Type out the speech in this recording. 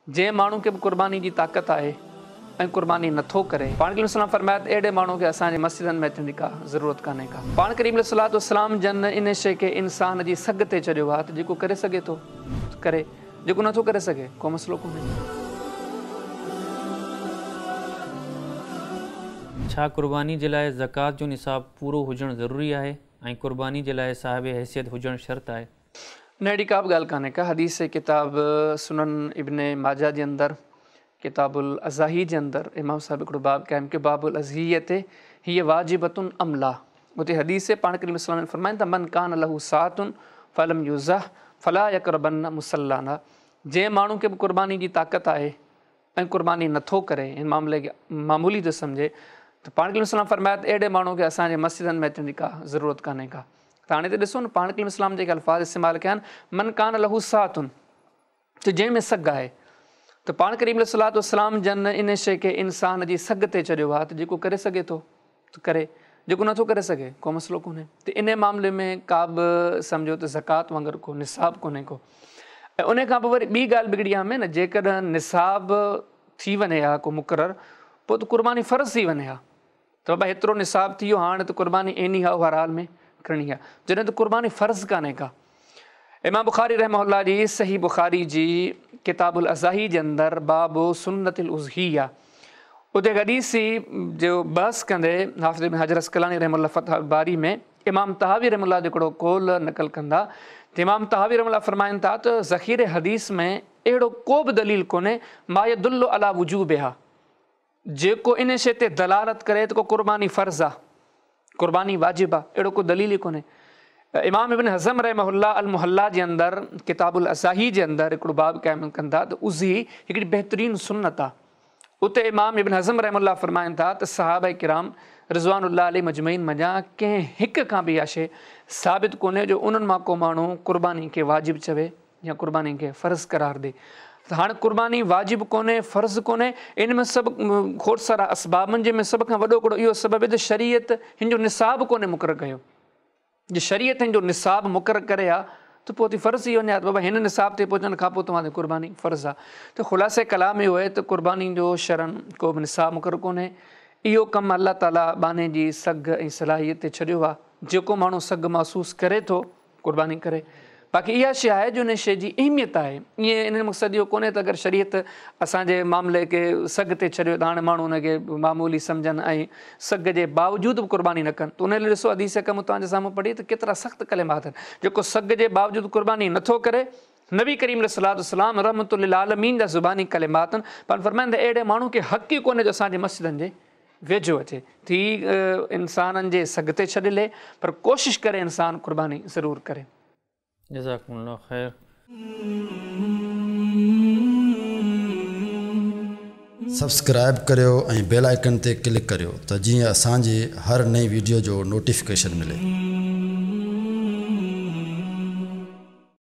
جنهن ماڻهو کي به قرباني جي طاقت آهي ۽ قرباني نٿو ڪري، پاڻ ڪريم السلام فرمايو ته اهڙي ماڻهو کي اسان جي مسجدن ۾ اچڻ جي ڪا ضرورت ڪانهي ڪا. پاڻ ڪريم عليه الصلوة والسلام جن ان شيء کي انسان جي سگهه تي ڇڏيو آهي ته جيڪو ڪري سگهي ٿو ته ڪري، جيڪو نٿو ڪري سگهي ڪو مسئلو ڪونهي. ڇا قرباني جي لاء زڪوات جو نصاب پورو هجڻ ضروري آهي ۽ قرباني جي لاء صاحب حيثيت هجڻ شرط آهي؟ نه اهڙي ڪا به ڳالهه ڪانهي ڪا. حديث ڪتاب سنن ابن ماجه جي اندر ڪتاب الاضاحي جي اندر امام صاحب هڪڙو باب قائم ڪيو باب الاضحية هي واجبة ام لا اتي حديث پاڻ ڪريم صلي الله عليه وسلم فرمائن ٿا من ڪان له سعة فلم يضح فلا يقربن مصلانا جنهن ماڻهو کي به قرباني جي طاقت آهي ۽ قرباني نه ٿو ڪري هن معاملي کي معمولي ٿو سمجهي ته پاڻ ڪريم اسلام فرمايو ته اهڙي ماڻهو کي اسان جي مسجدن ۾ اچڻ جي ڪا ضرورت ڪانهي ڪا ته هاڻي ته ڏسو نه پاڻ ڪريم اسلام جيڪي الفاظ استعمال ڪيا آهن من ڪان له سعة ته جنهن ۾ سگهه آهي ته پاڻ ڪريم عليه الصلوة والسلام جن ان شيء کي انسان جي سگهه تي ڇڏيو آهي ته جيڪو ڪري سگهي ٿو ته ڪري، جيڪو نٿو ڪري سگهي ڪو مسئلو ڪونهي ته انهي معاملي ۾ ڪا به سمجهو ته زڪوات وانگر ڪو نصاب ڪونهي ڪو ۽ انهي کان پوء وري ٻي ڳالهه به هڪڙي اهم آهي نه جيڪڏهن نصاب ٿي وڃي ها ڪو مقرر پوء ته قرباني فرض ٿي وڃي ها ته بابا هيترو نصاب ٿي ويو هاڻ ته قرباني ايني هائو هر حال ۾ ڪرڻي آهي جڏهن ته قرباني فرض ڪانهي ڪا. امام بخاري رحمه الله جي صحيح بخاري جي ڪتاب الاضاحي جي اندر باب سنت الاضحيه اتي هڪ حديث جو بحث ڪندي حافظ ابن حجر عسقلاني رحمه الله فتح الباري ۾ امام طحاوي رحمه الله جو هڪڙو قول نقل ڪندا ته امام طحاوي رحمه الله فرمائن ٿا ته ذخيره حديث ۾ اهڙو ڪو به دليل ڪونهي ما يدل علي وجوبها جيڪو ان شيء تي دلالت ڪري ته ڪو قرباني فرض آ، قرباني واجب آ، اهڙو ڪو دليل ئي ڪونهي. امام ابن حزم رحمه الله المحليٰ جي اندر ڪتاب الاضاحي جي اندر هڪڙو باب قائم ڪن ٿا ته اضحي هڪڙي بهترين سنت آ. اتي امام ابن حزم رحمه الله فرمائن ٿا ته صحابه ڪرام رضوان الله عليهم اجمعين منجهان ڪنهن هڪ کان به اها شيء ثابت ڪونهي جو انهن مان ڪو ماڻهو قرباني کي واجب چوي. يا قرباني کي فرض قرار ڏي ته هاڻ قرباني واجب ڪونهي فرض ڪونهي ان ۾ سڀ کوڙ سارا اسباب آهن جنهن ۾ سڀ کان وڏو هڪڙو اهو سبب آهي ته شريعت هن جو نصاب ڪونهي مقرر ڪيو جي شريعت هن جو نصاب مقرر ڪري ها ته پوء ته فرض ٿي وڃي ها ته بابا هن نصاب تي پهچڻ کان پوء توهان تي قرباني فرض آهي ته خلاصه ڪلام اهو آهي ته قرباني جو شرعاً ڪو به نصاب مقرر ڪونهي اهو ڪم الله تعاليٰ ٻانهي جي سگهه ۽ صلاحيت تي ڇڏيو آهي جيڪو ماڻهو سگهه محسوس ڪري ٿو قرباني ڪري. باقي اها شيء آهي جو ان شيء جي اهميت آهي. ائين ان جو مقصد اهو ڪونهي ته اگر شريعت اسان جي معاملي کي سگهه تي ڇڏيو ته هاڻي ماڻهو ان کي معمولي سمجهن ۽ سگهه جي باوجود به قرباني نه ڪن ته ان لاء ڏسو حديث اڪم توهان جي سامهون پڙهي ته ڪيترا سخت ڪلمات آهن جيڪو سگهه جي باوجود قرباني نه ٿو ڪري نبي ڪريم عليه الصلوة والسلام رحمت للعالمين جا زباني ڪلمات آهن پاڻ فرمائن ته اهڙي ماڻهو کي حق ئي ڪونهي جو اسان جي مسجدن جي ويجهو اچي ٿي انسانن جي سگهه تي ڇڏيل پر ڪوشش ڪري انسان قرباني ضرور ڪري. جزاڪم الله خير. سبسڪرائب ڪريو ۽ بيل آئيڪن تي ڪلڪ ڪريو ته جيئن اسان جي هر نئين ويڊيو جو نوٽيفڪيشن ملي.